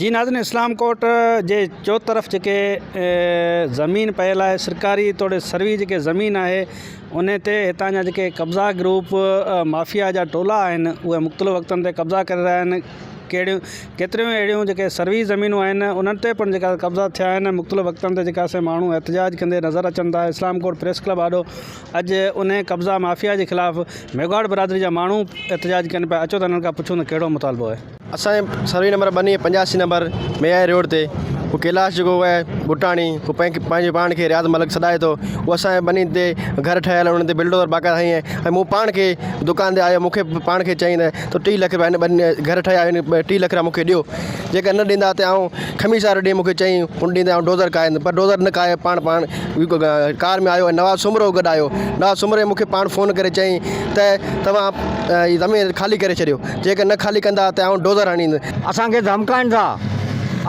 جي ناظرين اسلام ڪوٽ جي چوطرف جيڪي زمين پيل آهي سرڪاري توڙي سروي جيڪي زمين آهي ان تي هتان جا جيڪي قبضا گروپ مافيا جا ٽولا آهن اهي مختلف وقتن تي قبضا ڪري رهيا آهن ڪهڙيون ڪيتريون اهڙيون جيڪي سروي زمينون آهن انهن تي پڻ جيڪا قبضا ٿيا آهن مختلف وقتن تي جيڪا سي ماڻهو احتجاج ڪندي نظر اچن ٿا اسلام ڪوٽ پريس ڪلب آڏو اڄ انهي قبضا مافيا جي خلاف ميگهواڙ برادري جا ماڻهو احتجاج ڪن پيا اچو ته انهن کان پڇون ته ڪهڙو مطالبو آهي. اسان جي سروي نمبر ٻني 85 نمبر ميائي روڊ تي هو ڪيلاش جيڪو آهي بٽاڻي هو پنهنجي پاڻ کي رياض ملڪ سڏائي ٿو هو اسان جي ٻني تي گهر ٺهيل آهن انهن تي بلڊوزر باقاعده هنئي آهي ۽ مون پاڻ کي دڪان تي آيو مون کي پاڻ کي چيائين ته تو 30 لک رپيا هن ٻني گهر ٺهيا آهن 30 لک رپيا مون کي ڏيو جيڪر نه ڏيندا ته آئون خميس واري ڏينهن مون کي چيائين ان ڏينهن تي آئون ڊوزر ڪاهيندس پر ڊوزر نه ڪاهي پاڻ پاڻ ڪار ۾ آيو ۽ نواز سومرو گڏ آيو نواز سومري مون کي پاڻ فون ڪري چيائين ته توهان هي زمين خالي ڪري ڇڏيو جيڪر نه خالي ڪندا ته آئون ڊوزر هڻيندس. اسان کي ڌمڪائين ٿا،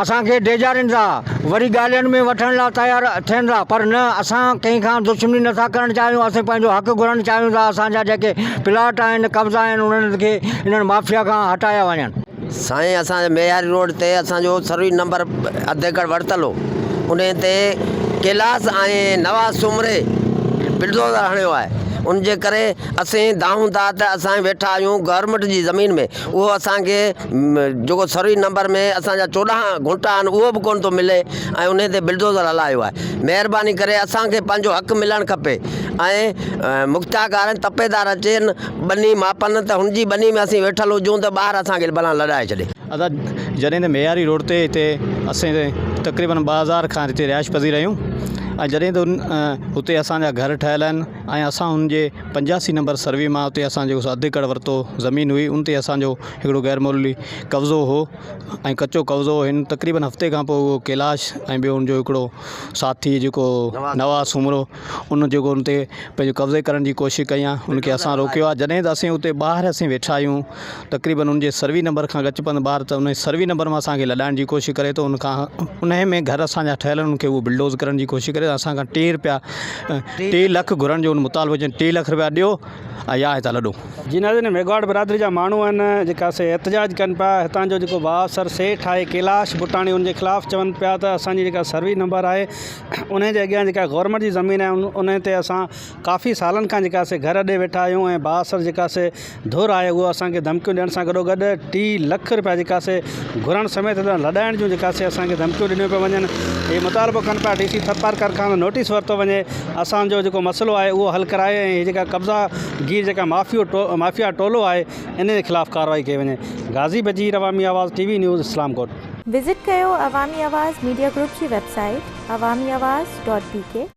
اسان کي ڊيڄارين ٿا، وري ڳالهين ۾ وٺڻ لاء تيار ٿين ٿا پر نه اسان ڪنهن کان دشمني نه ٿا ڪرڻ چاهيون اسين پنهنجو حق گهرڻ چاهيون ٿا اسان جا جيڪي پلاٽ آهن قبضا آهن انهن کي انهن مافيا کان هٽايا وڃن. سائين اسان جي ميهاري روڊ تي اسان جو سروي نمبر اڌ ايڪڙ ورتل هو انهي تي ڪيلاس ۽ نواز سومري بلڊوزر هڻيو آهي ان جي ڪري اسين دانهون ٿا ته اسان ويٺا آهيون گورنمينٽ جي زمين ۾ اهو اسان کي جيڪو سروي نمبر ۾ اسان جا 14 گهنٽا آهن اهو به ڪونه ٿو ملي ۽ انهي تي بلڊوزر هلايو آهي مهرباني ڪري اسان کي پنهنجو حق ملڻ کپي ۽ مختيارڪار ۽ تپيدار اچين ٻني ماپن ته هن جي ٻني ۾ اسين ويٺل هجون ته ٻاهر اسان کي بلان لڏائي ڇڏي. ادا جڏهن ته مياري روڊ تي هتي اسين تقريبن 2000 کان هتي رهائش پذير آهيون ۽ جڏهن ته هتي اسان جا گهر ٺهيل آهن ۽ اسان هن جي 85 نمبر سروي مان اتي اسان جيڪو سو اڌ ايڪڙ ورتو زمين هئي ان تي اسان جو هڪڙو غير مولوي قبضو هو ۽ ڪچو قبضو هن تقريبن هفتي کان پوء اهو ڪيلاش ۽ ٻيو ان جو هڪڙو ساٿي جيڪو نواز سومرو ان جيڪو ان تي پنهنجو قبضي ڪرڻ جي ڪوشش ڪئي آهي ان کي اسان روڪيو آهي جڏهن ته اسين اتي ٻاهر اسين ويٺا آهيون تقريبن ان جي سروي نمبر کان ڳچ پنڌ ٻاهر ته ان سروي نمبر مان اسان کي لڏائڻ جي ڪوشش ڪري ٿو ان کان ان ۾ گهر اسان جا ٺهيل آهن ان کي اهو بلڊوز ڪرڻ جي ڪوشش ڪري اسان کان 3 روپيا 3 لک گهرڻ جو ان مطالبو چين 3 لک روپيا ڏيو ۽ يا هتان لڏو. جي ناظرين ميگهواڙ برادري جا ماڻهو آهن جيڪا سي احتجاج ڪن پيا هتان جو جيڪو بااثر سيٺ آهي ڪيلاش بٽاڻي ان جي خلاف چون پيا ته اسان جي جيڪا سروي نمبر آهي انهي جي اڳيان جيڪا گورنمينٽ جي زمين آهي انهي تي اسان ڪافي سالن کان جيڪا سي گهر اڏي ويٺا آهيون ۽ بااثر جيڪا سي ڌر آهي اهو اسان کي ڌمڪيون ڏيڻ سان گڏو گڏ 3 لک روپيا جيڪا سي گهرڻ سميت لڏائڻ جون جيڪا سي اسان کي ڌمڪيون ڏنيون پيون وڃن هي مطالبو ڪن پيا ڊي سي ٿرپارڪر کان نوٽيس ورتو وڃي اسان جو جيڪو مسئلو آهي اهو حل ڪرائي ۽ هي جيڪا قبضا گير جيڪا مافيو مافيا ٽولو آهي انهي جي خلاف ڪارروائي ڪئي وڃي Ghazi Bajeer Awami Awaz T V news Islamkot. Visit ڪيو عوامي آواز ميڊيا گروپ جي web site Awami Awaz dot B K.